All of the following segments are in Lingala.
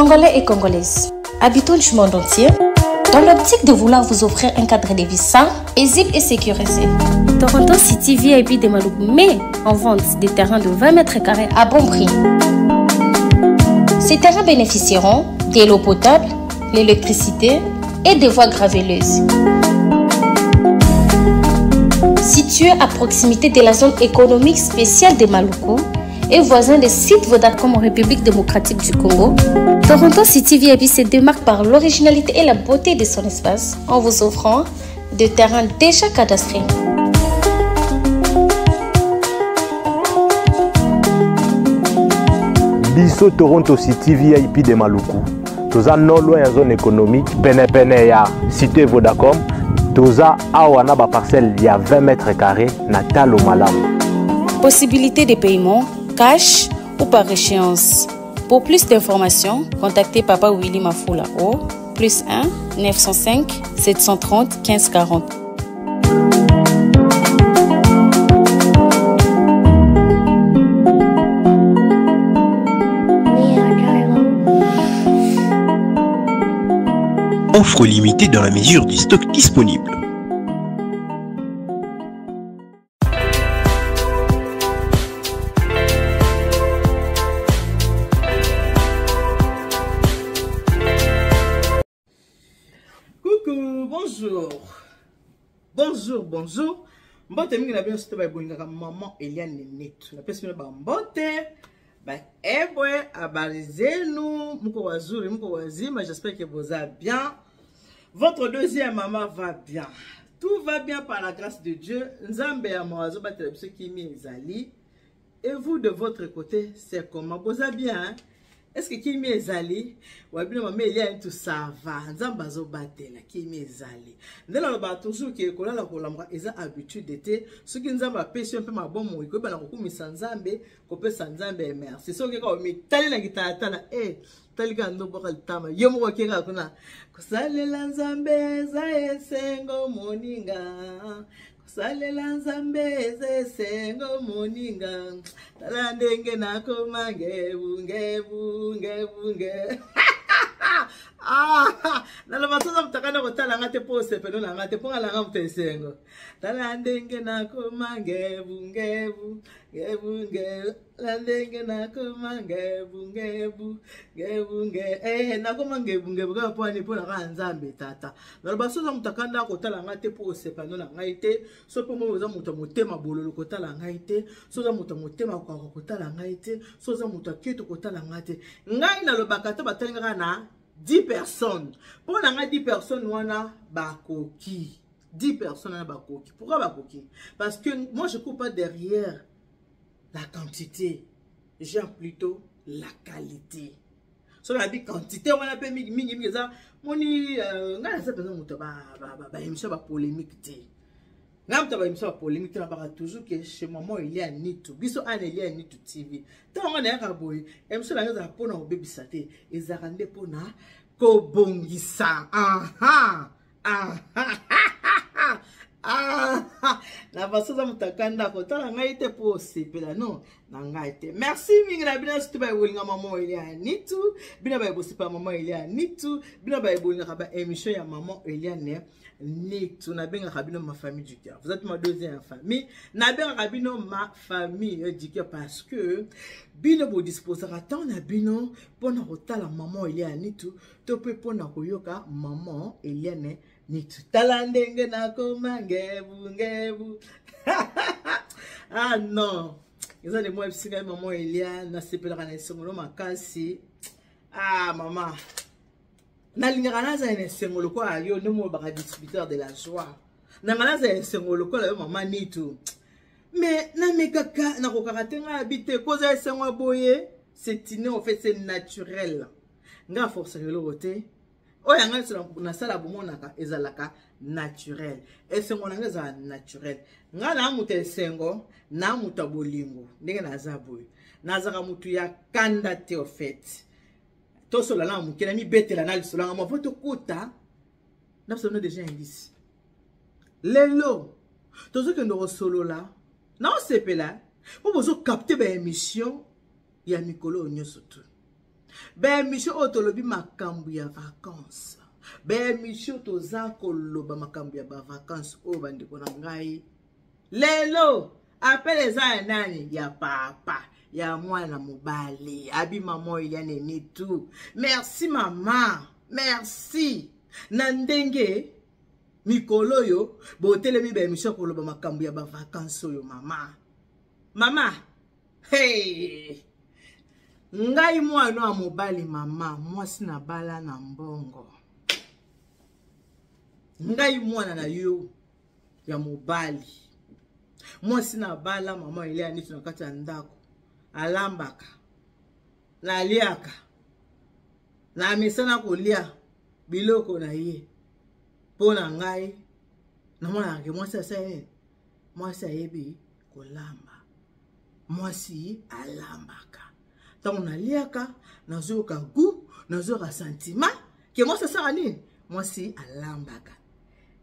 Congolais et Congolaises, habitants du monde entier, dans l'optique de vouloir vous offrir un cadre de vie sain, paisible et sécurisé. Toronto City VIP de Maluku met en vente des terrains de 20 mètres carrés à bon prix. Ces terrains bénéficieront de l'eau potable, l'électricité et des voies graveleuses. Situé à proximité de la zone économique spéciale de Maluku et voisin des sites Vodacom en République démocratique du Congo, Toronto City VIP se démarque par l'originalité et la beauté de son espace en vous offrant des terrains déjà cadastrés. Biso Toronto City VIP de Maluku toza non loin ya zone économique penepene ya cité Vodacom toza awa na baparcelle ya 20 mètres carrés na talo malamu. Possibilité de paiement cash ou par échéance. Pour plus d'informations, contactez Papa Willy Mafula au plus 1 905 730 1540. Offre limitée dans la mesure du stock disponible. Coucou, bonjour. Bonjour, bonjour. Mbote mingi na bino soto babolingaka maman Eliane Netu. Napesi bino ba mbote, ba ebwe, habari zenu, muko wazuri, muko wazima, j'espère que vous allez bien. Votre deuxième maman va bien. Tout va bien par la grâce de Dieu. Nzambe ya mawa azobatela biso kimia ezali. Et vous de votre côté, c'est comment? Boza bien, hein? Est-ce que kimia ezali? Wabino mama Eliane tout ça va. Nzambe azobatela kimia ezali. Nde nalobaka toujours ke kolala kolamuka eza habitude te. Soki Nzambe apesi yo mpe mabomoi, koyeba na kokumisa Nzambe, kopesa Nzambe merci. Soki kaka omitali na kitalatala, eh, tali kaka ndo bwaka litama yo moko oke kaka kuna kosalela nzambe eza esengo moninga kosalela nzambe eza esengo moninga tala ndenge nakoma ngebu ngebu ngebu nge ah, naloba soza moto akanda kotala nga te mpo osepelo na nga te mpo nga nanga moto esengo tala ndenge nakoma ngebu ngebu ngebu ngebu na ndenge nakoma ngebu ngebu ngebu nge eh, nakoma ngebu ngebu kaka mpo ani mpo na kaka nzambe tata naloba so oza moto akanda kotala ngai te mpo osepano na ngai te so mpo moi oza moto ya motema bololo kotala ngai te so oza moto ya motema kaka kotala ngai te so oza moto ya keto kotala ngai te ngai nalobaka te batali kaka na 10 personnes mpo na ngai 10 personnes wana bakoki 10 personnes wana bakoki pourquoi bakoki parce que moi je cours pas derrière la quantité j'aime plutôt la qualité so nayebi quantité wana mpe mingi mingi eza moni euh, ngai naza mpenza moto baémission ya bapolémique te ngai moto ya baémission ya bapolémique te nabaka toujours ke chez maman elia nitu biso ana elia nitu tv ntango ngai nayaka boye émission na ngai ezalaka mpona kobebisa te ezalaka nde mpona kobongisa aha Ah, ah, na baso oza moto akanda kotala ngai te mpo osepela no na ngai te merci mingi na bino surtout baye bolinga mama Eliane Nitu bino baye bosepela mama Eliane Nitu bino baye bolingaka ba émission ya mama Eliane Nitu nabengaka bino ma famille du cœur vous êtes ma deuxième famille nabengaka bino ma famille du cœur parce que bino bodisposaka temps na bino mpona kotala mama Eliane Nitu to mpe mpo na koyoka maman Eliane Nitu. Tala ndenge nakoma ngebu ngebu. ah non, eza nde mwa ebisi ngai maman Eliane, nasepelaka na esengo no makasi. Ah mama, nalingaka nazala na esengo lokola yo nde molobaka distributeur de la joie. Nanga nazala na esengo lokola yo mama Nitu. Mais namekaka nakokaka te ngai abi te kozala esengo ya boye c'est inné en fait c'est naturel. nga aforcaka eloko te oyo yanga nyonso nasala bomonaka ezalaka naturel esengo na nga ezala naturel nga na moto ya esengo na moto ya bolingo ndenge naza boye nazalaka moto ya kanda te ofait tosola na moke na mibetela na lisolo yanga mwa po tokota na biso no deja indice lelo tozokende kosolola naosepela mpo bozokapte baémission ya mikolo oyo nyonso tu. Baémission oyo tolobi makambo ya vacances, baémission toza koloba makambo ya bavacance oyo, bandeko na ngai, lelo appel eza ya nani? Ya papa ya mwana mobali abi mama Eliane Nitu. Merci mama, merci na ndenge mikolo oyo botelemi baémission koloba makambo ya bavacance oyo. Mama, mama, hey! Ngai mwana ya mobali, mama, mwasi na bala na mbongo. Ngai mwana na yo ya mobali, mwasi na bala, mama Elia neti na kati ya ndako alambaka, naliaka, na mesana kolia biloko na ye. Mpo na ngai namonaka ke mwasi asali nini? Mwasi ayebi kolamba, mwasi alambaka. Ntango naliaka, nazoyoka goût, nazoyoka sentiment ke mwasi asala nini? Mwasi alambaka.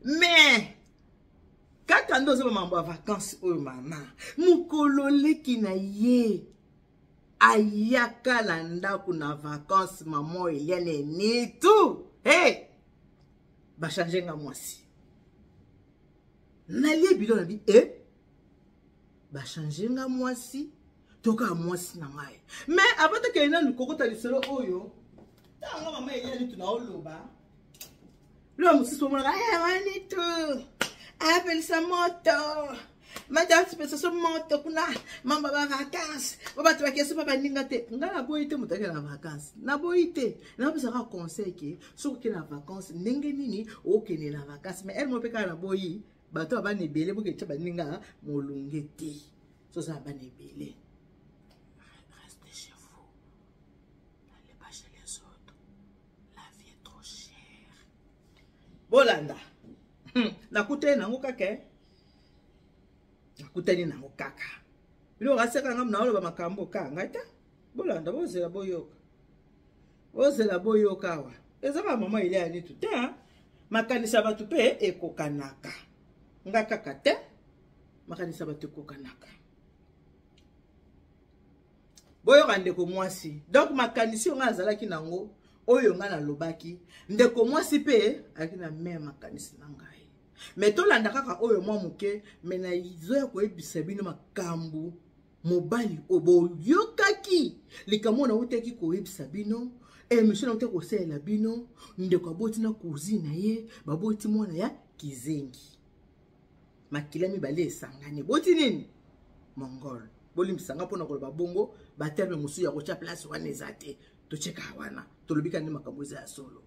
Mais kaka nde ozoba mambo ya vacances oyo, mama, mokolo leki na ye ayaka na ndako na vacances, mama Eliane Nitu, hey! Bachange nga mwasi, nalie bilo na bi e bachange nga mwasi, toka mwasi na ngai. Mais avant tokende nanu kokota lisolo oyo, ntango mama Eliane Nitu naoloba lo mosusu, omonaka wanitu apelisa moto, matapesa so moto kuna, mamba ba vacances ba bato bakesi pa baninga te. Ngai naboyi te moto ake na vacances, naboyi te. Napesaka conseil ke soki oke na vacances, ndenge nini okende na vacances. Mais ele mo mpe kaka naboyi bato ya bana ebele bokende tia baninga molunge te. Soza na bana ebele, restez chez vous, n'allez pas chez les autres, la vie est trop chère. Bolanda, nakutani nango kaka, nakutani nango kaka biloko aseka nga naoloba makambo ka ngai te. Bolanda, bozela boyoka, bozela boyoka. Awa eza kaka mama Elia Nitu te, makanisi ya bato mpe ekokanaka, nga kaka te, makanisi ya bato ekokanaka. Boyoka ndeko mwasi. Donc makanisi oyo ngai azalaki nango, oyo ngai nalobaki, ndeko mwasi mpe azalaki na même makanisi na ngai. Mais tolanda kaka oyo mwa moke, mais nazoya koyebisa bino makambo mobali oyo boyokaki. Likambo oyo nautaki koyebisa bino, émission nautaki kosalela bino, ndeko aboti na cousine na ye, baboti mwana ya kizengi, makila mibale esangani, boti nini? Mongol. Bolimbisanga mpona koloba bongo, baterme mosusu ya kotya place wana eza te, totyeka wana, tolobi kaka nde makambo eza ya solo.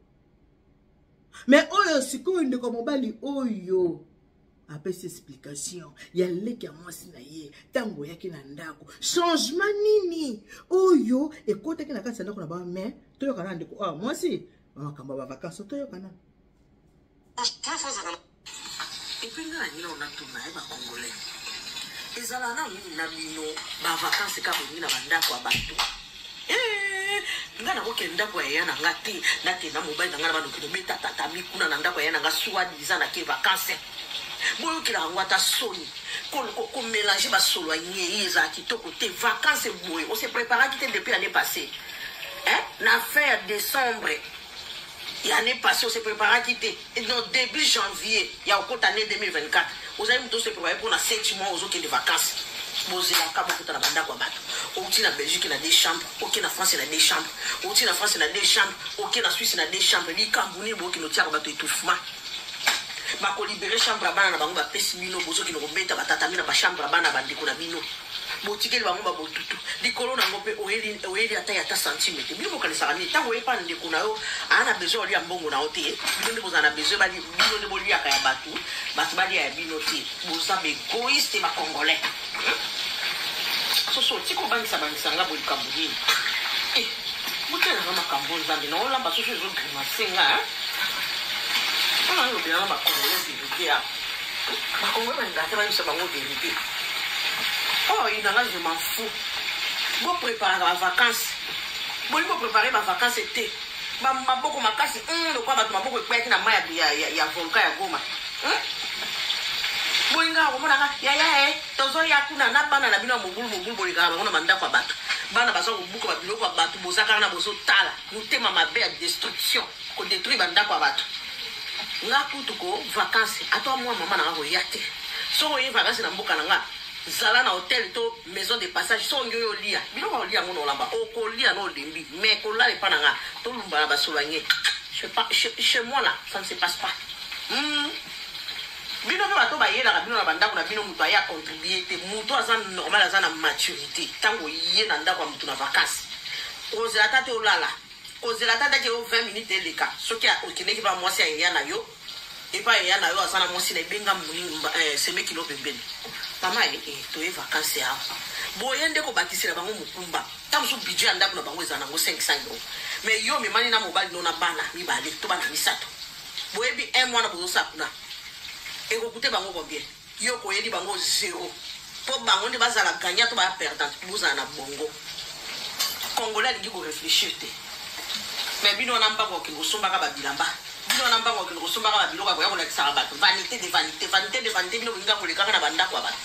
Mais oyo sikoyo, ndeko mobali oyo apesi explication ya leki ya mwasi na ye ntango oyaki na ndako, changement nini oyo ekotaki na kati ya ndako na bango. Mais toyokana na ndeko awa mwasi, makambo ya bavacances, toyokana. Et puis nga na nini natuna ye, bacongolais ezala na nini na bino? Bavacances kaka bolingi na bandako ya bato. Nga nakokende ndako ya ya na nga te, nakenda mobali na nga na banokende obeta tatami kuna na ndako ya ya na nga, soi-disant nake vacances. Boyokelaka yango ata soni, komélanger basolo ya nyei ezala kitoko te. Vacances boye, ose préparaki te depuis année passée, hein? Na fin ya décembre ya année passée ose préparaki te. No début janvier ya okota année 2024, ozali moto ose préparé mpona 7 mois, ozokende vacances. Bozelaka bokota na bandako ya bato. Outi na Belgique na deux chambres, oke na France na deux chambres, outi na France na deux chambres, oke na Suisse na deux chambres. Likambo nini bokende otiaka bato étouffement? Bakolibérer chambre ya bana na bango, bapesi bino, bozokende kobeta batatami na bachambre ya bana bandeko na bino, botikeli bango babotutu likolo nango mpe oyeli ata ya ata centime te. Bino bokanisaka nini ntango oyepa ndeko na yo aa na besoin olia mbongo na yo te? Bino nde bozala na besoin, bino nde boliaka ya bato, bato balia ya bino te. Boza baégoïste, bacongolais. Soso tika obangisa bangisa nga boye, likambo nini? Botelanga makambo. Nzambe, na olamba soso ezogrimace nga mpona alobelanga bacongolais vérité. Ya bacongolais balingaka te bayebisa bango vérité. Oyo inanga, je m'en fous. Bopréparaka bavacances, bolingi bopréparer bavacances te, maboko makasi lokola bato maboko ekweyaki na mai ya volcan ya Goma. Bolingaka komonaka yaya e tozoya kuna na bana na bino ya mobulu mobulu, bolingaka bango na bandako ya bato. Bana baza kobuka babiloko ya bato, boza kaka na bozotala motema mabe ya destruction, kodétruire bandako ya bato. Nga kutu ko vacances, ata mwa mama na nga koya te. Soki oye vacances na mboka na nga, zala na hotel to maison de passage. Soki ongi oyo olia biloko ya olia yango na olamba, okolia na olembi, mais kolala epa na nga, tolumba na basolo nye. Chez moi là, ça ne se passe pas. Bino mpe bato bayelaka bino na bandako na bino, moto aye acontribue te. Moto aza normal, aza na maturité. Ntango ye na ndako ya moto na vacances, kozela ata te olala, kozela ata ndaki o 20 minutes eleka. Soki okendeki pa mwasi ayeya na yo, epai eya na yo, aza na mwasi na ebenga semeki no pembeni, mama toye vacances awa. Boye nde kobakisela bango mokumba. Ntango mosusu budget ya ndako na bango ezala nango 500 euro, mais yo omemani na mobali no na bana mibale to bana misato, boyebi un mwana bozosala kuna ekokute bango combien. Yo koyeli bango zéro mpo bango nde bazala gagnant to baya perdant. Bozala na bongo, Congolais alingi koréfléchir te. Mais bino wana mbango okende kosombaka babilamba, bino wana mbango okende kosombaka babiloko ya koya kolakisaka bato. Vanité de vanité, vanité de vanité. Bino bolinga kolekaka na bandako ya bato.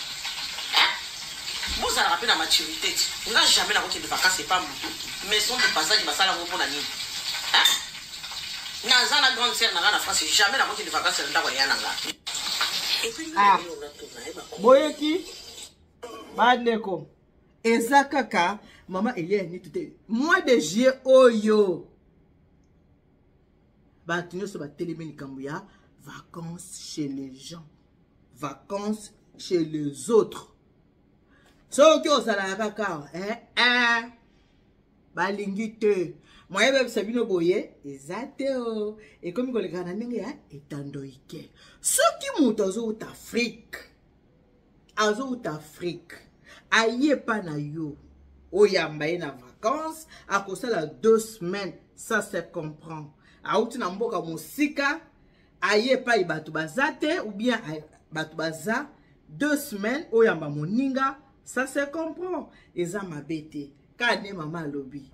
Bozalaka mpe na maturité ti. Nga jamais nakokende vacances epa motu. Maison de passage basala yango mpona nini? Naza na grande sœur na nga na France, jamais nakokende vacances na ndako ya na nga. Ah, boyoki bandeko, eza kaka mama Elia Nitu te. Mois de juillet oyo, bato nyonso batelemi likambo ya vacances chez les gens, vacances chez les autres. Soki ozalaka kaka eh, eh, balingi te. Moye bayebisa bino boye eza te. O ekomi koleka na ndenge ya etandoike. Soki moto azowuta Afrique, azowuta Afrique, aye epa na yo, oyamba ye na vacances, akosala 2 semaines, ça se comprend. Awuti na mboka mosika, aye epai bato baza te ou bien bato baza, 2 semaines oyamba moninga, ça se comprend, eza mabe te. Kaka nde mama alobi,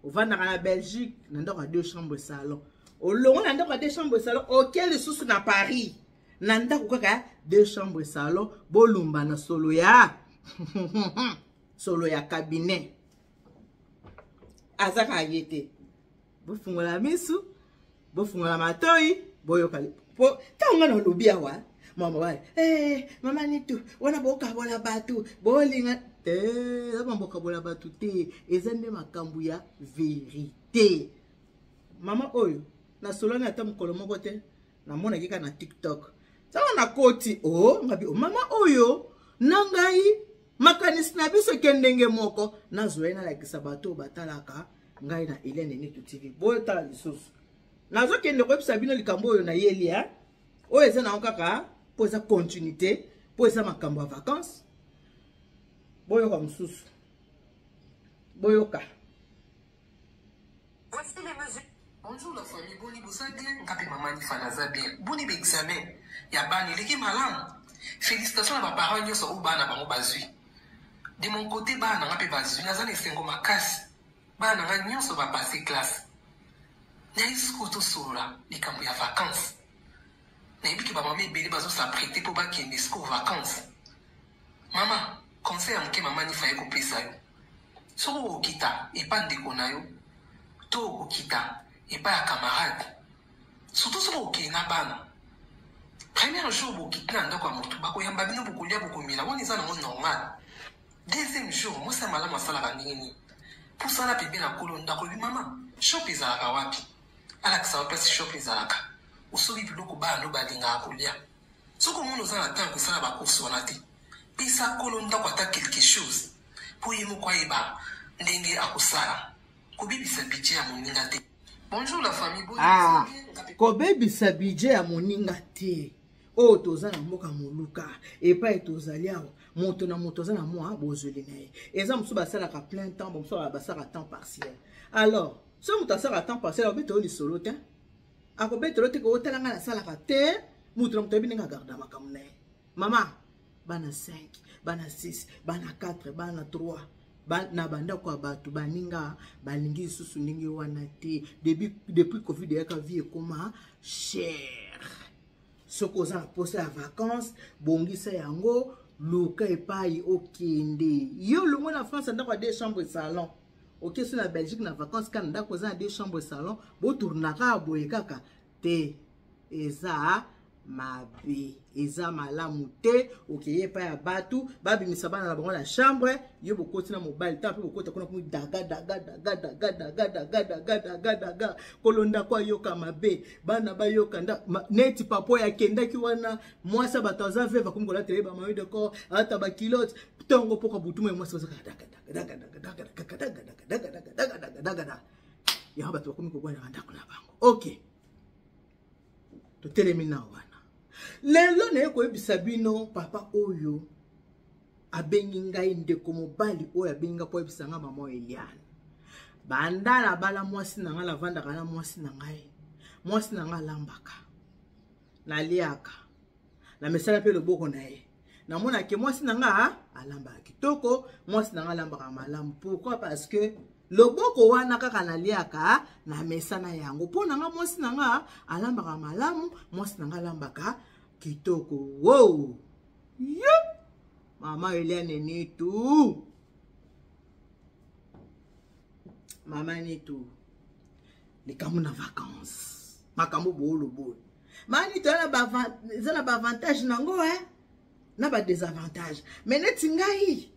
ovandaka na Belgique na ndako ya deux chambre salon, olongo na ndako ya deux chambre salon, oke lisusu na Paris na ndako kaka deux chambre salon, bolumba na solo ya cabinet. Aza kaka ye te. Bofungola misu, bofungola matoi, boyoka. Po ntango nga nalobi awa, mama bale, hey, mama Nitu wana, bokabola bato, bolinga te. Eza mabokabola bato te, eza nde makambo ya vérité. Mama oyo nasolani ata mokolo moko te, namonaki kaka na TikTok. Ntango nakoti o ngabi o mama oyo na ngai, makanisi na biso eke ndenge moko. Nazwa ye, nalakisa bato oyo batalaka ngai na Eliane Nitu TV. Boyotala lisusu, nazokende koyebisa bino likambo oyo nayeli oyo eza nango kaka mpo eza continuité, mpo eza makambo ya vacances. Boyoka mosusu, boyoka. Voici les mesures. Bonjour la famille, boni boza bien? Nga mpe mama Nifa naza bien. Boni baexamen ya bana, eleki malamu? Félicitation na baparent nyonso oyo bana bango bazwi. De mon côté, bana nanga mpe bazwi, naza na esengo makasi. Bana nanga nyonso bapase classe. Naye sikoyo tosolola likambo ya vacance. Nayebi ke bamama ebele bazos'apprêter mpo bakende sikoyo vacance. Mama, conseil ya moke mama Nifa ye kopesa yo: soki okokita epa ndeko na yo to okokita epai ya camarade, surtout soki okokende na bana, premier jour bokiti na ndako ya motu, bakoyamba bino, bokolia, bokomela, wana eza nango normal. Deuxième jour, mwasi ya malamu asalaka ndenge nini? Pusana pembeni na nkolo ndako, olobi: "Mama, shop ezalaka wapi?" Alakisa wa place shop ezalaka, osoki biloko bana no balingaka kolia. Soki omoni oza na ntango kosala bacourse wana te, pesa nkolo ndako ata quelque chose mpo ye moko ayeba ndenge akosala. Kobebisa budget ya moninga te. Bonjour la famille. Ah, kobebisa budget ya moninga te. Oyo toza na mboka moluka, epai tozali awa, moto na moto aza na mwa bozweli na ye. Eza mosusu basalaka plein temps, mosusu basalaka temps partiel. Alors soki moto asalaka temps partiel, akobeta oyo lisolo te, akobetela te kootala ngai nasalaka te. Moto na moto ayebi ndenge agarda makambo na ye. Mama, bana 5, bana 6, bana 4, bana 3 na bandako ya bato, baninga balingi lisusu ndenge wana te. Depuis Covid eyaka, vie ekoma cher. Soki oza na posa ya vacances, bongisa yango. Luka epai okende. Yo longwa na France ndako ya deux chambres salon. Oke so na Belgique na vacances kana ndako eza na deux chambres salon, botournaka boye kaka te. Eza mabe, eza malamu te. Okeye epai ya bato babimisa bana na bango na chambre, yo bokoti na mobali ta mpe bokota kuna komi daga daga daga daga daga daga daga daga daga kolonda ko ayoka mabe, bana bayoka nda neti papa oyo akendaki wana mwasi ya bato aza veve akomi kolatela ye bamayo de corps ata bakilote ntongo mpoka butu moye mwasi bazaka daga daga daga daga daga daga daga daga daga daga daga daga daga yango bato bakomi kobwana bandako na bango. Ok, totelemi na wana lelo naye koyebisa bino papa oyo abengi ngai, ndeko mobali oyo abengi ngai mpo ayebisa ngai mama Eliane, banda nabala mwasi na ngai, navandaka na mwasi na ngai, mwasi na ngai alambaka, naliaka, namesala mpe loboko na ye, namonake mwasi na ngai alambaka kitoko, mwasi na ngai alambaka malamu. Pourquoi? Parce que loboko wana kaka naliaka na mesana yango mpo na nga mwasi na nga alambaka malamu, mwasi na nga alambaka kitoko. Wow, yo mama Eliane Nitu, mama Nitu, likambo na vacances, makambo booloboyo mama Nitu eza na baavantage nango na badesavantage. Mais neti ngai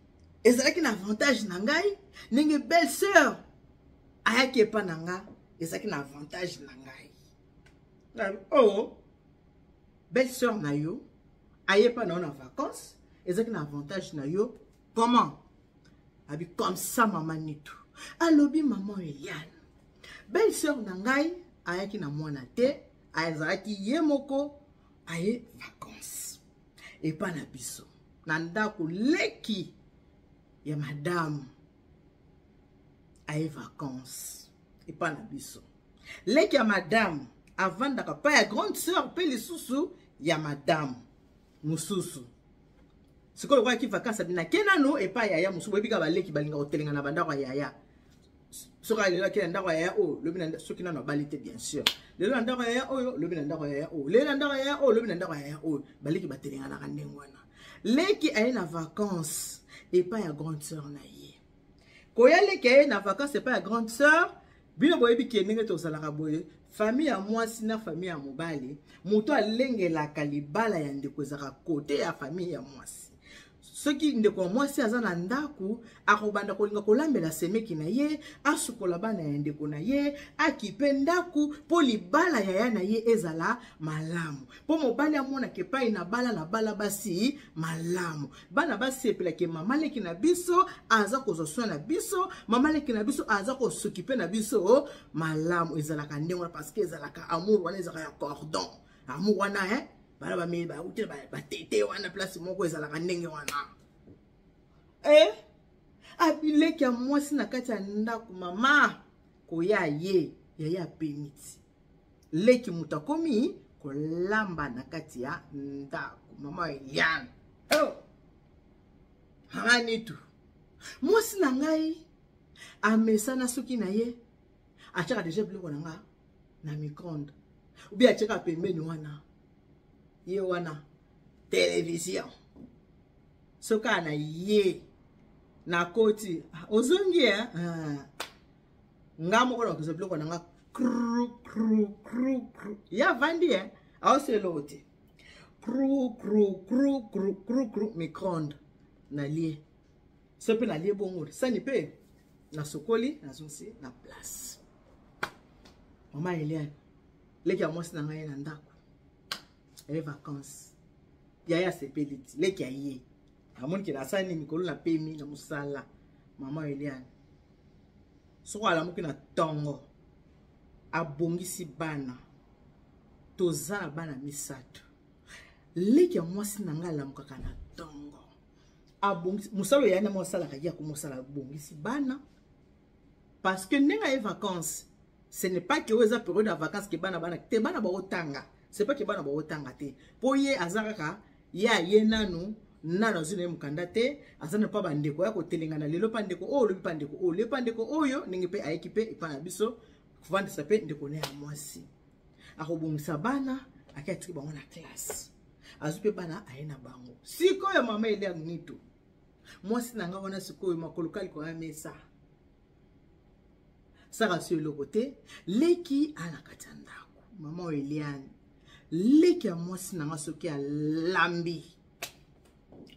ezalaki na avantage na ngai ndenge belle sœur ayaki epa na nga, ezalaki na avantage na ngai. Oh, belle sœur na yo aye epa na yo na vacances, ezalaki na avantage na yo comment? Abi comme ça mama Nitu alobi, mama Eliane, belle sœur na ngai ayaki na mwana te, azalaki ye moko, aye vacances epa na biso na ndako, leki ya madame aye vacances epa na biso, leki ya madame avandaka pa ya grande sœur mpe lisusu ya madame mosusu. Sikoyo lokola vacances abina ke nano epai yaya mosusu, boyebi kaka baleki balinga kotelenga na bandako ya yaya. Soki lelo ake na ndako ya yaya oyo, lobi soki nano abali te, bien sûr, lelo na ndako ya yaya oyo, lobi na ndako ya yaya oyo, lelo na ndako ya yaya oyo, lobi na ndako ya yaya oyo, baleki batelenganaka ndenge wana. Leki aye na vacances epai ya grande sœur na ye. Koya leki aye na vacances epai ya grande sœur, bino boyebi ke ndenge tozalaka boye, famille ya mwasi na famille ya mobali, moto alengelaka libala ya ndeko ezalaka kote ya famille ya mwasi. Soki ndeko ya mwasi aza na ndako, akobanda kolinga kolambela semeki na ye, asukola bana ya ndeko na ye, akipe ndako mpo libala yaya na ye ezala malamu, mpo mobali amonaka epai na bala na bala basi malamu, bana basepelaki mama leki na biso aza kozwa soin na biso, mama leki na biso aza kosokipe na biso malamu. Ezalaka ndenge wana parce que ezalaka amour wana, ezalaka ya cordon amour wana, eh? Bana bameli bauti batete wana place moko, ezalaka ndenge wana. Eh? Abileki ya mwasi na kati ya ndako, mama koya ye yaya apemi ti leki moto akomi kolamba na kati ya ndako. Mama Eliane, oh! Mama Nitu, mwasi na ngai amesana soki na ye atiaka deja biloko na nga na micro-ondes obi atiaka pembeni wana, ye wana télévision, soki na ye nakoti ozongi eh? Nga moko nakozwa biloko na nga, kru kru kru kru, ye avandi e aosi eloko te, kru kru kru kru kru kru, micro-ondes, nalie so mpe nalie bongo, sani mpe nasokoli, nazongisi na place. Mama Eliane, leki ya mwasi na ngai ye na ndako aye vacances, yaya asepeli ti leki aye, amoni ke nasali nini mikolo napemi na mosala. Mama Eliane, soko alamuki na ntongo, abongisi bana, toza na bana misato. Leki ya mwasi na ngai alamukaka na ntongo, abongisi mosala oyo yaya na mo asalaka, ye akomosala, abongisi bana parce que ndenge aye vacances, ce n'est pas que oyo eza période ya vacances ke bana bana te, bana baotanga, c'est pas que bana baotanga te, mpo ye aza kaka ye aye nanu nanu azwi na ye mokanda te, aza na mpa bandeko ya kotelengana, lelo mpa ndeko oyo, lobi mpa ndeko oyo, lelo mpa ndeko oyo, ndenge mpe ayeki mpe epai na biso kovandisa mpe ndeko na ya mwasi. Akobongisa bana, ake atiki bango na classe. Azwi mpe bana aye na bango. Sikoyo mama Eliane Nitu, mwasi na nga wana sikoyo makolo kali koya mesa. Saka so eloko te, leki ala kati ya ndako. Mama Eliane, leki ya mwasi na nga soki alambi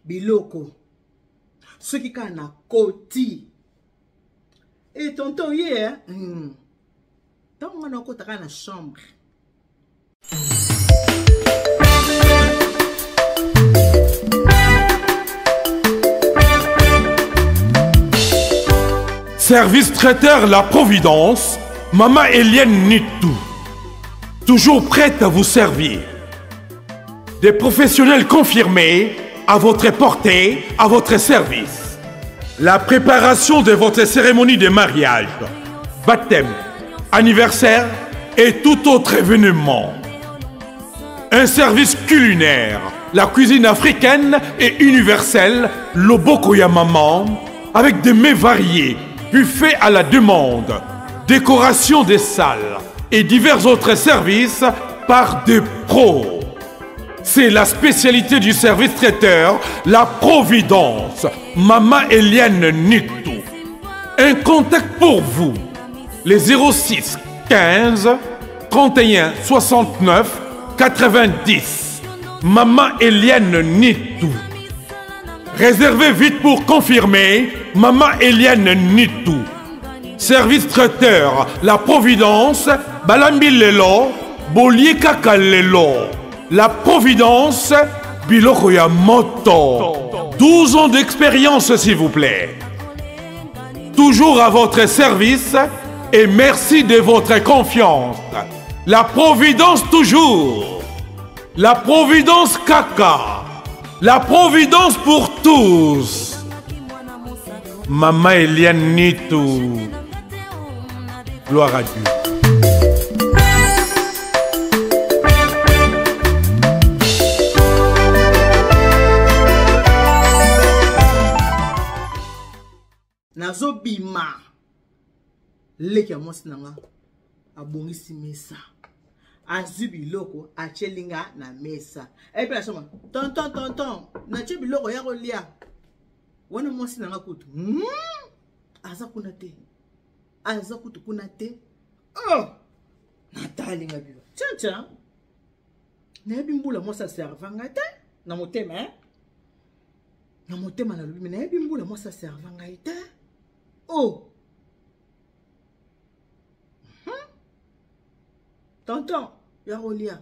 biloko, soki kaka na koti e tonton ye eh? Ntango nga nakota kaka na chambre. Service traiteur La Providence, Mama Eliane Nitou. Toujours prête à vous servir. Des professionnels confirmés à votre portée, à votre service. La préparation de votre cérémonie de mariage, baptême, anniversaire et tout autre événement. Un service culinaire, la cuisine africaine et universelle, Loboko ya Maman, avec des mets variés, buffet à la demande, décoration des salles et divers autres services par des pros. C'est la spécialité du service traiteur, la Providence, Mama Eliane Nitou. Un contact pour vous, les 06 15 31 69 90. Mama Eliane Nitou. Réservez vite pour confirmer, Mama Eliane Nitou. Service traiteur, la Providence, Balambi Lelo, Bolie Kaka Lelo. La Providence, Biloko ya Moto. 12 ans d'expérience, s'il vous plaît. Toujours à votre service et merci de votre confiance. La Providence toujours. La Providence Kaka. La Providence pour tous. Mama Eliane Nitou. Gloire à Dieu. Nazobima leki ya mwasi na nga abongisi mesa, azwi biloko atieli nga na mesa. Epe na soma tonton tonton natie biloko ya kolia wana. Mwasi na nga kutu aza kuna te, aza kutu kuna te. Oh, natali nga biba tia tia, nayebi mbula mwasi aserva ngai te na motema, eh? Na motema nalobi me nayebi mbula mwasi aserva ngai te. Oh, Tonton ya kolia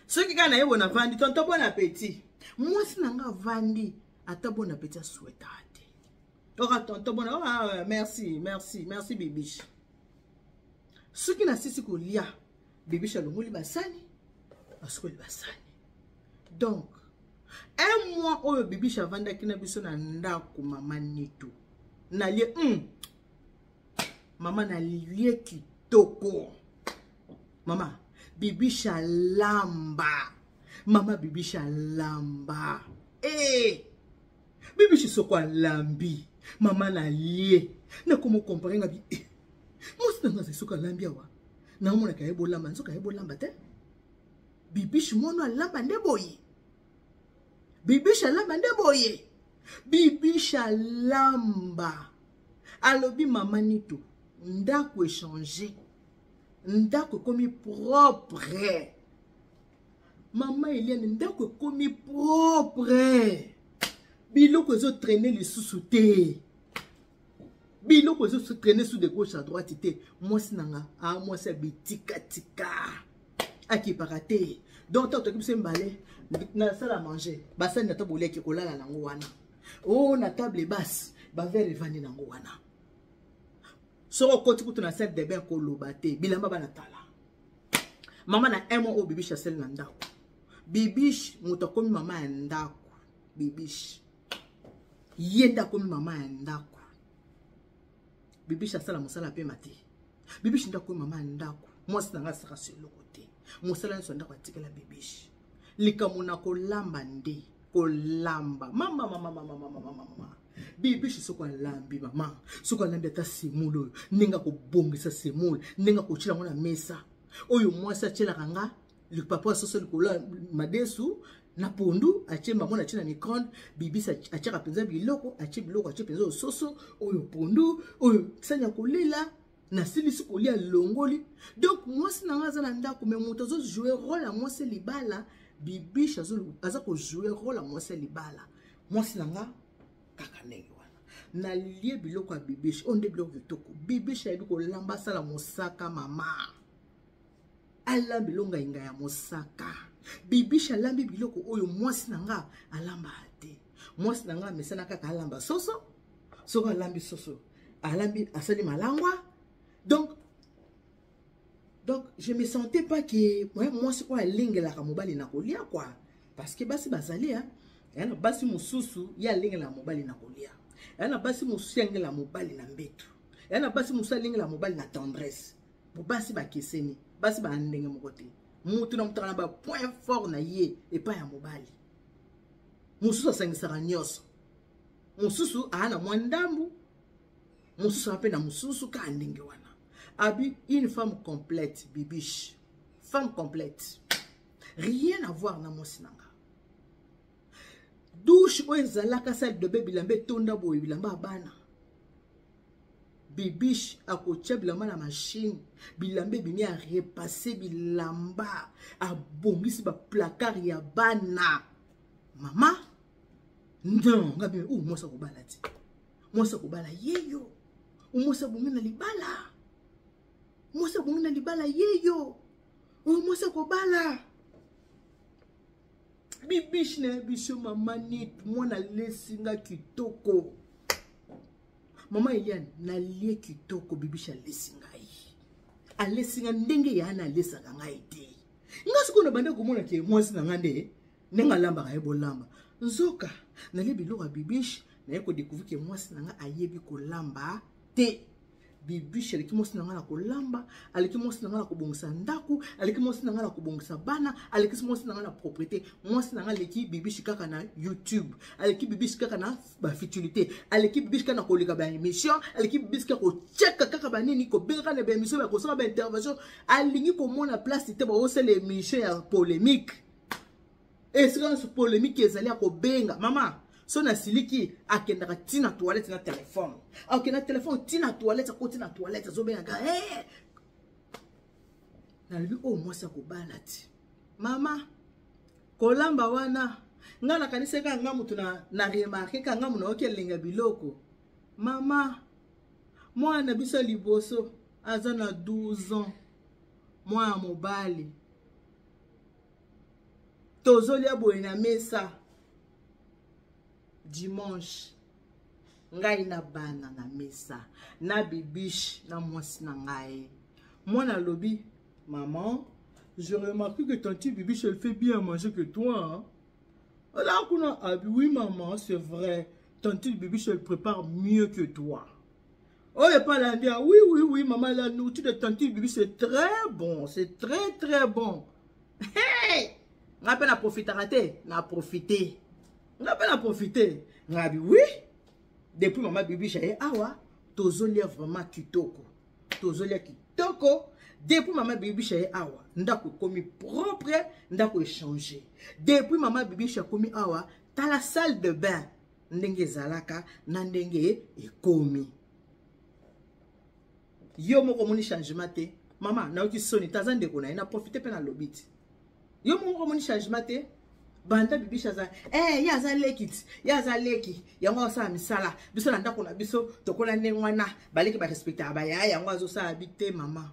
soki kaka naye bona vandi. Tonton, bon appétit. Mwasi na nga avandi ata bon appétit asouhaitaka te. Oka tonton bon, oh, merci merci merci bibiche. Soki nasisi kolia, bibiche alongoli basani, asukoli basani. Donc un mois oyo bibiche avandaki na biso na ndako, mama Nitu, nalie mama nalie kitoko. Mama bibiche alamba, mama bibiche alamba. Eh, bibiche soko alambi, mama nalie, nakoma comparer nga bi eh, mwasi na nga azali soki alambi awa naomonaka ye bolamba, nzoka ye bolamba te. Bibiche mwana alamba nde boye, bibiche alamba nde boye, bibiche alamba. Alobi mama Nito, ndako échange, ndako ekomi propre. Mama Eliane, ndako ekomi propre, biloko ezotraîner lisusu te, biloko ezotraîner sous de gauche à droite te. Mwasi na nga a mwasi ya bitikatika, akipaka te. Donc ntango toki biso mibale na salle à manger, basani na to boliaki kolala nango wana o na table basse, baverre evandi nango wana. Soki okoti kutu na salle de bain, koloba te, bilamba bana tala. Mama, na un mois oyo bibiche asali na ndako, bibiche moto akomi mama ya ndako. Bibiche ye nde akomi mama ya ndako. Bibiche asala mosala apema te, bibiche nde akomi mama ya ndako. Mwasi na ngai asaka so eloko te, mosala nyonso ya ndako atikela bibiche. Likambo na kolamba nde kolamba. Mama mama mama mama mama mama, bibiche soko alambi, mama soko alambi ata semoule oyo, ndenge akobongisa semoule, ndenge akotiela yango na mesa oyo mwasi atielaka nga lipapa soso likolo ya madesu. Na pondu atie mbango na tie na micronde. Bibisi atiaka mpenza biloko, atie biloko, atie mpenza ososo oyo pondu oyo sani ya kolela. Nasilisi kolia, longoli. Donc mwasi na nga aza na ndako, me moto azojoue role ya mwasi libala. Bibiche aza kojoue role ya mwasi libala. Mwasi na nga kaka ndenge wana nalie biloko ya bibiche oyo nde biloko kitoko. Bibiche ayebi kolamba, asala mosaka. Mama alambi elonga ya mosaka. Bibiche alambi biloko oyo mwasi na nga alamba te. Mwasi na nga amesana kaka alamba soso. Soki alambi soso, alambi, asali malangwa. Donc je me sentais pas que mwasi oyo alengelaka mobali na kolia quoi, parce que basi bazali ya na basi mosusu ye alengelaka mobali na kolia, ya na basi mosusu ye alengelaka mobali na mbeto, ya na basi mosusu alengelaka mobali na tendresse. Po basi bakeseni, basi baa ndenge moko te. Mutu na mutu na ba point fort na ye epai ya mobali. Mosusu asangisaka nyonso, mosusu aa na mwa ndambu, mosusu ape na mosusu kaka ndenge wana. Abi une femme complète, Bibiche femme complète, rien à voir na mwasi na nga. Douche oyo ezalaka salle de bain, bilamba etonda boye, bilamba ya bana, Bibiche akotia bilamba na machine, bilamba ebimi, arepasse bilamba, abongisi baplacard ya bana. Mama, non, nga bimi o mwasi akobala te, mwasi akobala yeyo, mwasi abongi na libala, mwasi abongi na libala yeyo, oyo mwasi akobala. Bibiche na biso, mama nit mwana alesi nga kitoko. Mama Eliane, nalie kitoko. Bibiche alesi ngai, alesi ngai ndenge yana alesaka ngai te. Nga sikoyo na bande komona ke mwasi na ngai nde ndenge alambaka ye bolamba, nzoka nalie biloko ya Bibiche, naye kodécouvrir ke mwasi na ngai ayebi kolamba te. Bibiche aleki mwasi na ngai na kolamba, aleki mwasi na ngai na kobongisa ndako, aleki mwasi na ngai na kobongisa bana, aleki mwasi na ngai na propriété. Mwasi na ngai aleki Bibiche kaka na YouTube, aleki Bibiche kaka na bafutilité, aleki Bibiche kaka na koleka baémission, aleki Bibiche kaka kocheka kaka banini, kobengaka na baémission, bakosala baintervention. Alingi komona place te baosala émission ya polémique. Esika nyonso polémique ezali ya kobenga mama. So nasiliki, akendaka ntina toilette na telefone, akende na telefone ntina toilette, akoti na toilette, azobengaka. Hey! Nalobi oyo mwasi akobala ti. Mama kolamba wana, ngai nakanisi kaka nga motu na remarke, kaka nga motu nayoki elenga biloko. Mama, mwana biso ya liboso aza na 12 ans, mwana mobali. Tozolia boye na mesa dimanche, ngai na bana na mesa na Bibiche na mwasi na ngai. Mwana alobi: "Maman, je remarque que tante Bibiche, elle fait bien manger que toi, hein?" Là kuna abi: "Oui maman, c'est vrai, tante Bibiche, elle prépare mieux que toi." Oh, et pas la Oui, maman, la nourriture de tante Bibiche, c'est très bon, c'est très très bon." Hey! Nga mpe na profitaka te, na profite, nga mpe na profite. Nga bi: "Oui, depuis mama Bibiche aye awa, tozolia vraiment kitoko, tozolia kitoko. Depuis mama Bibiche aye awa, ndako ekomi propre, ndako echange. Depuis mama Bibiche akomi awa, tala salle de bain ndenge ezalaka na ndenge ekomi. Yo moko omoni changement te?" Mama, nayoki soni te, aza ndeko na ye, na profite mpe nalobi ti: "Yo moko omoni changement te? Banda Bibiche aza, eh, ye aza leki ti, ye aza leki, yango azosala misala. Biso na ndako na biso tokola ndenge wana, baleki barespectaka bayaya, yango azosala bi te." Mama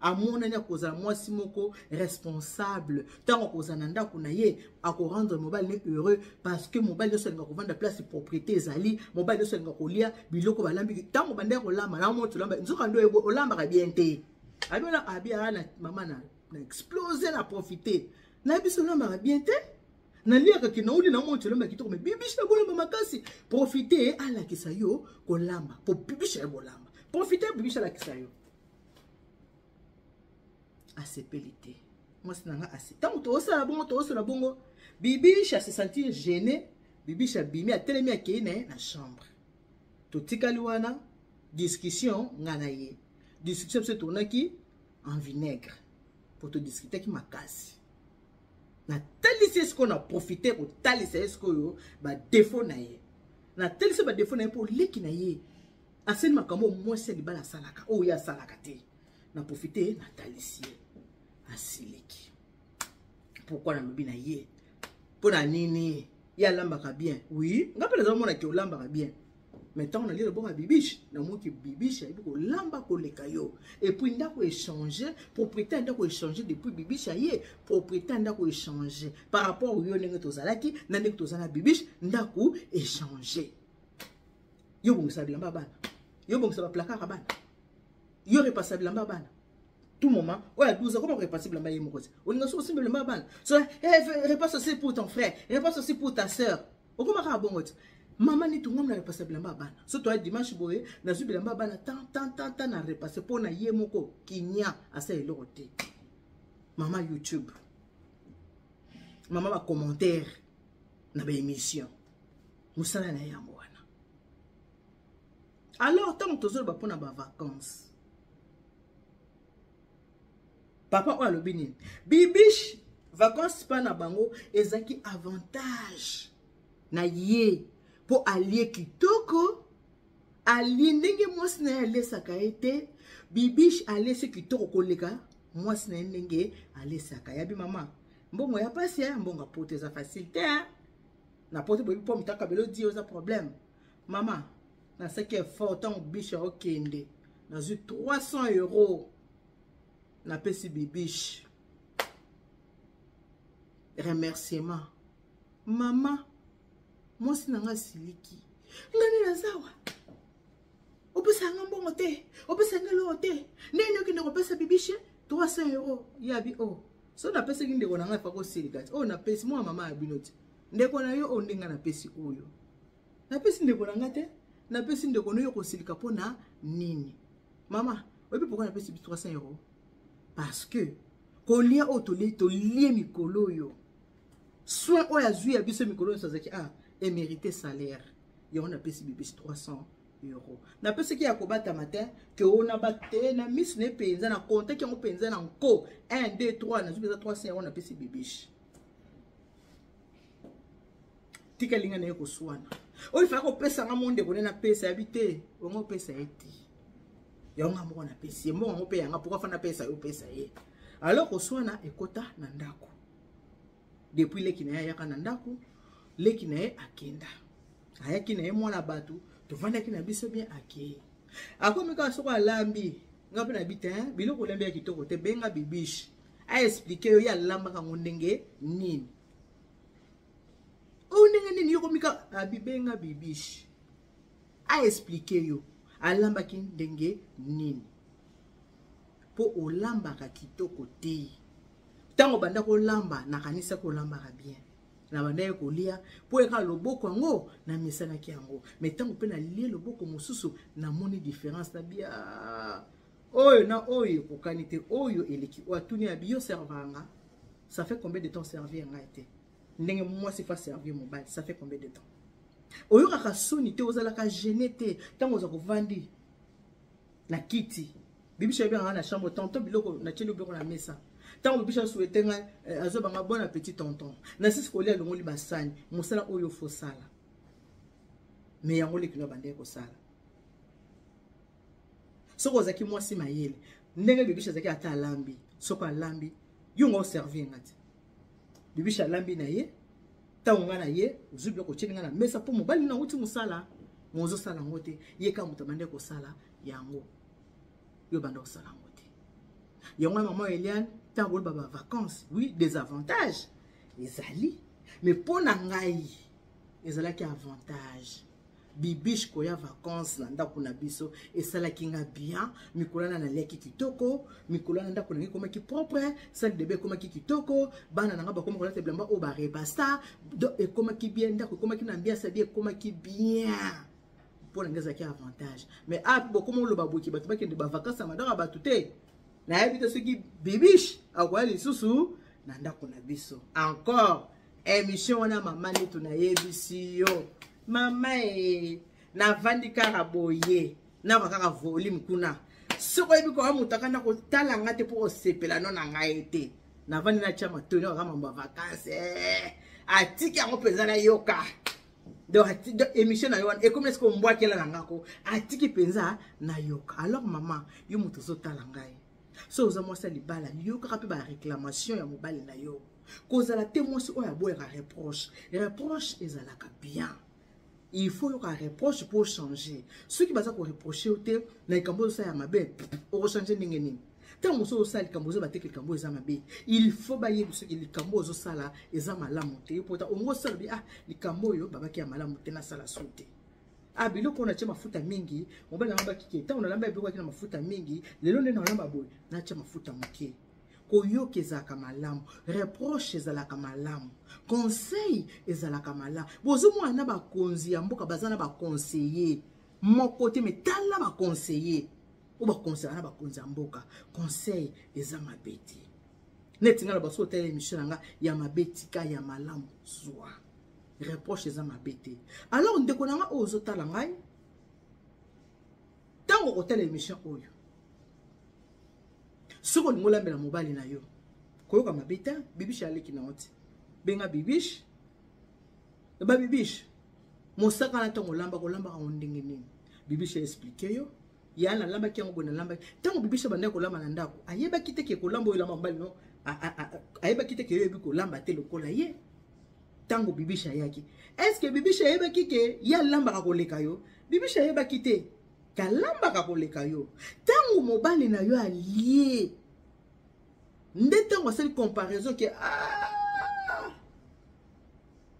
amonani akozala mwasi moko responsable. Ntango akozala na ndako na ye, akorendre mobali ne heureux, parce que mobali nyonso alinga kovanda place propriété ezali. Mobali nyonso alinga kolia biloko balambi. Ntango bandaki kolamba na moto olamba, nzoka nde olambaka bien te. Abi wana, abi aa na mama na explose, na profite na biso: "Olambaka bien te, naliaka ke nauli na moto olamba kitoko, me Bibiche na bolamba makasi. Profite alakisa yo kolamba, po Bibiche ya bolamba. Profite Bibiche alakisa yo." Asepeli te mwasi na nga ase. Ntango tozosala bongo, tozosala bongo, Bibiche ase sentir gêné. Bibiche abimi, atelemi, akei na ye na chambre. Totikali wana, discussion nga na ye, discussion biso etournaki en vinaigre, po todiskutaki makasi. Natalisi ye sikoyo, na profite kotalisa ye sikoyo badefo na ye. Natalisi ye badefo na ye mpo leki na ye asali makambo oyo mwasi ya libala asalaka, oyo ye asalaka te. Na profite natalisi ye, asiliki. Pourquoi nalobi na ye? Mpo na nini? Ye alambaka bien, oui, nga mpe nazomona ke olambaka bien, mais ntango nalie loboko ya Bibiche, namoki Bibiche ayebi kolamba koleka yo. Et puis ndako échange, propriété ya ndako échange depuis Bibiche aye, propriété ya ndako échange par rapport yo ndenge tozalaki na ndenge toza na Bibiche, ndako échange. Yo bongisa bilamba bana, yo bongisa baplakar ya bana, yo repasa bilamba bana tout moment. Oyo ya 12 akoma korepase bilamba ye moko te. Olinga soki osimba bilamba bana, so hey, repasse aussi pour ton frère, repasse aussi pour ta sœur. Okoma kaka bongo te. Mama Nitu, ngam na repase bilamba ya bana. So toya dimanche boye, nazwi bilamba ya bana tan tan tan tan, na repase mpo na ye moko kinya asala eloko te. Mama YouTube, mama bacommentaire na baémission, mosala na ye yango wana. Alors ntango tozoloba mpona bavacance, papa oyo alobi nini? Bibiche, vacances mpa na bango ezalaki avantage na ye mpo alie kitoko, alie ndenge mwasi na ye alesaka ye te. Bibiche alesi kitoko koleka mwasi na ye ndenge alesaka. Yabi mama, mbongo ya pasi ya mbongo ya poto eza facile te. Na poto boyebi mpo motaka belo di oza problème. Mama, nasaki effort ntango Bibiche akokende, nazwi 300 euro, napesi Bibiche remerciement. Mama, mwasi na nga asiliki nga nde nazawa, opesa nga mbongo te, opesa nga eloko te, ndenge okende kopesa Bibiche 300 euro? Yabi o oh. So napesaki ndeko na ngai, fa kosilika ti oyo napesi mwa mama ya bino ti ndeko na yo oyo, ndenge napesi oyo napesi ndeko na ngai te, napesi ndeko na yo, kosilika mpo na nini? Mama, oyebi pourquoi napesi bi 300 euro? Parce que kolia oyo tolie, tolie mikolo oyo, soin oyo azwi ya biso mikolo nyonso, azalaki ah emérité salaire yango. Napesi bibisi 300 euro, napesaki ya kobatama te ke oyo na bate na miso na ye mpenza, na kontaki yango mpenza na nko 1 2 3, nazwi mpenza 300 euro, napesi Bibiche. Tikali nga na ye koswana oyo ifaka kopesa nga mo ndeko nde napesa, yabi te, ongo opesa ye te, yango nga moko napesi ye mbongo yango mpe yanga, pourquoi fa napesa yo, opesa ye? Alors koswana ekota na ndako. Depuis leki na ye ayaka na ndako, leki na ye akenda, ayaki na ye mwana bato, tovandaki na biso bien, akei, akomi kaka soko alambi, nga mpe nabi te, biloko olambi ya kitoko te, benga Bibiche aexplike yo ye alambaka yango ndenge nini. Oyo ndenge nini yokomika abi, benga Bibiche aexplike yo alambaki ndenge nini, mpo olambaka kitoko te. Ntango banda kolamba, nakanisaki olambaka bien, na bandaki kolia mpo eka loboko yango namesanaki yango, mais ntango mpe nalie loboko mosusu, namoni différence na bia oyo na oyo ekokani te, oyo eleki oyo. Atuni ya biyo servanga, ça fait combien de temps servir ngai te ndenge mwasi fa servir mobali? Ça fait combien de temps? Oyokaka soni te? Ozalaka gêné te ntango oza kovandi na kiti? Bibiche ayebengaka na chambre tonton, biloko natieli, biloko na mesa. Ntango Bibiche asouhaite ngai, azobanga bon appétit tonton, nasisi kolia, alongoli basani. Mosala oyo fosala, mais yango leki no abandaki kosala. Soki ozalaki mwasi mayele ndenge Bibiche azalaki, ata alambi, soki alambi, yo nga oservir nga te. Bibiche alambi na ye, ntango nga na ye ozwi biloko otyeli nga na mesa, mpo mobali na wuti mosala, mozosala yango te, ye kaka moto abandaki kosala yango, yo banda kosala yango te. Yango wana mama Eliane, ntango oloba bavacances, oui, désavantage ezali, mais mpo na ngai ezalaki avantage. Bibiche koya vacances na ndako na biso esalaki nga bien. Mikolo wana naliaki kitoko, mikolo wana ndako na ngai ekomaki propre, salle de bain ekomaki kitoko, bana na ngai bakoma kolata bilamba oyo barepasa, donc ekomaki bien, ndako ekomaki na ambiance ya bien, ekomaki bien. Mpo na ngai ezalaki avantage. Mais a bokoma oloba boki bato bakende bavacance na mandako ya bato te, nayebi te soki Bibiche akoya lisusu na ndako na biso encore. Émission wana, mama Nitu, nayebisi yo mama e, navandi kaka boye, nayoka kaka volume kuna. Soki oyebi koya moto akanda kotala nga te mpo osepela no na ngai te. Navandi natya matoi nayoka mambo ya vacances. Eh, atiki yango mpenza nayoka. Donc émission na yo wana ekomi esika ombwakela na ngako, atiki mpenza nayoka. Alors mama, yo moto ozotala ngai, so oza mwasi ya libala, yokaka mpe baréclamation ya mobali na yo. Kozala te mwasi oyo aboyaka reproche. Reproche ezalaka bien, il faut yoka reproche pour changer. Soki baza koreproche yo te na likambo ozosala ya mabe, okochange ndenge nini? Ntango mosusu ozosala likambo, ozoba te likambo eza mabe. Il faut bayebi soki likambo ozosala eza malamu te. Yo pota ongo osala bi, ah, likambo oyo babaki ya malamu te, nasala su te. Ah, biloko oyo natie mafuta mingi, mobali yango bakike ntango nalamba biloko yaki na mafuta mingi, lelo nde nalamba boye, natia mafuta moke. Koyoka ezalaka malamu, reproche ezalaka malamu, conseil ezalaka malamu. Bozomona na bakonzi ya mboka baza na baconseiller moko te, me tala baconseiller oyo baconseillaka na bakonzi ya mboka. Conseil eza mabe te. Neti nga na baso otala émission na nga, ya mabe tika, ya malamu zwa. Reproche eza mabe te. Alors ndeko na nga oyo ozotala ngai, ntango okotala émission oyo, soki olingi olambela mobali na yo, koyoka mabe te. Bibiche aleki na yo te, benga Bibiche, ba Bibiche mosaka na ntango olamba, kolambaka yango ndenge nini? Bibiche explike yo: ya nalambaki yango boye, nalambaki. Ntango Bibiche bandaki kolamba na ndako, ayebaki te ke kolamba oyo elamba mobali no, ayebaki te ke yo oyebi kolamba te lokola ye. Ntango Bibiche ayaki, est-ce Bibiche ayebaki ke ye alambaka koleka yo? Bibiche ayebaki te kalambaka koleka yo. Ntango mobali na yo alie nde ntango asali comparaison ke, ah,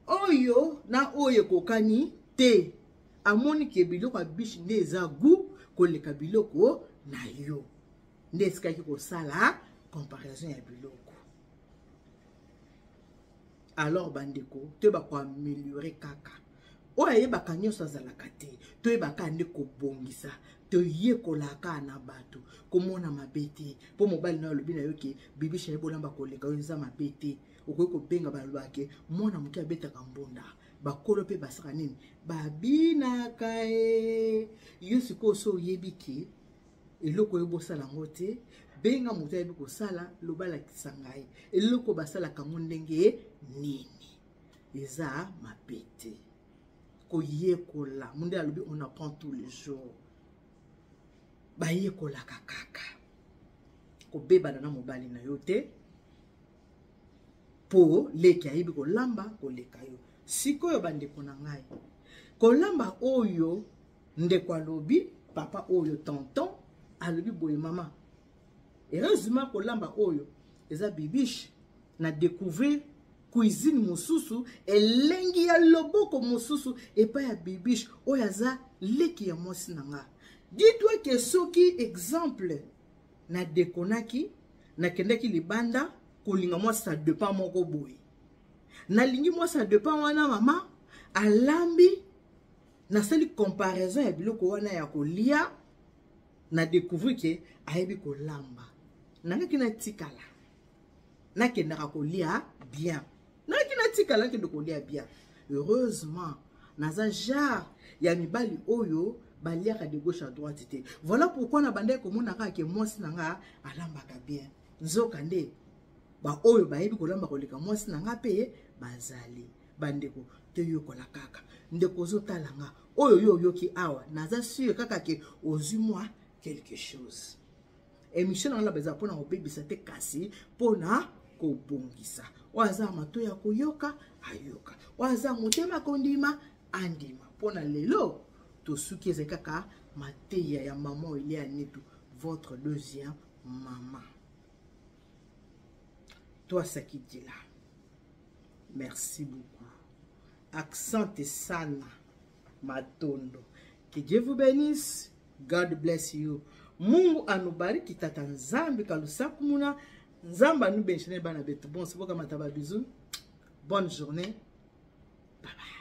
oyo na oyo ekokani te, amoni ke biloko ya Bibiche nde eza goût koleka biloko na yo, nde esikaki kosala comparaison ya biloko. Alors bandeko, toyeba koameliore kaka. Oyo ayebaka nyonso azalaka te. Toyebaka nde kobongisa, toyekolaka na bato. Komona mabe te mpo mobali na yo alobi na yo ke Bibiche ayebi olamba koleka oyo, eza mabe te. Okoki kobenga, balobaka ke mwana moke abetaka mbonda, bakolo mpe basaka nini, babinaka. E yo sikoyo, so oyebi ke eloko oyo bosala yango te, benga moto ayebi kosala, loba: "Alakisa ngai eloko basalaka yango ndenge nini." Eza mabe te koyekola. Munde alobi: "On apprend tous les jours." Bayekolaka kaka. Kobebana na mobali na yo te mpo leki ayebi kolamba koleka yo. Sikoyo bandeko na ngai, kolamba oyo ndeko alobi, papa oyo, tonton alobi boye: "Mama, heureusement kolamba oyo eza Bibiche, na découvrir cuisine mosusu, elengi ya loboko mosusu epai ya Bibiche oyo aza leki ya mwasi na nga." Dis-toi ke soki exemple nadekonaki, nakendaki libanda kolinga mwa ça dépend moko boye, nalingi mwa ça dépend wana, mama alambi, nasali comparaison ya biloko wana ya kolia, na découvrir ke ayebi kolamba, nangaki natikala nakendaka kolia bien, nangaki natikala nakende kolia bien. Heureusement naza genre ya mibali oyo baliaka de gauche à droite te. Voilà pourquoi na bandaki komona kaka ke mwasi na nga alambaka bien, nzoka nde baoyo bayebi kolamba koleka mwasi na nga mpe bazali. Bandeko, toyokola kaka. Ndeko ozotala nga, oyo yo oyoki awa, naza sûr kaka ke ozwi mwa quelque chose. Émission na nga eza mpona kobebisa te, kasi mpona kobongisa. Oyo aza matoi ya koyoka ayoka, oyo aza motema kondima andima. Mpona lelo tosuki, ezali kaka mateya ya mama Elia Nitu, votre deuxième mama. Twasakidila, merci beaucoup, asante sana, matondo. Que Dieu vous bénisse. God bless you. Mungu anubariki. Tata Nzambi kalusaku muna Nzambe anubenshene bana betu. Bon sibokamata ba bisous, bonne journée, bye bye.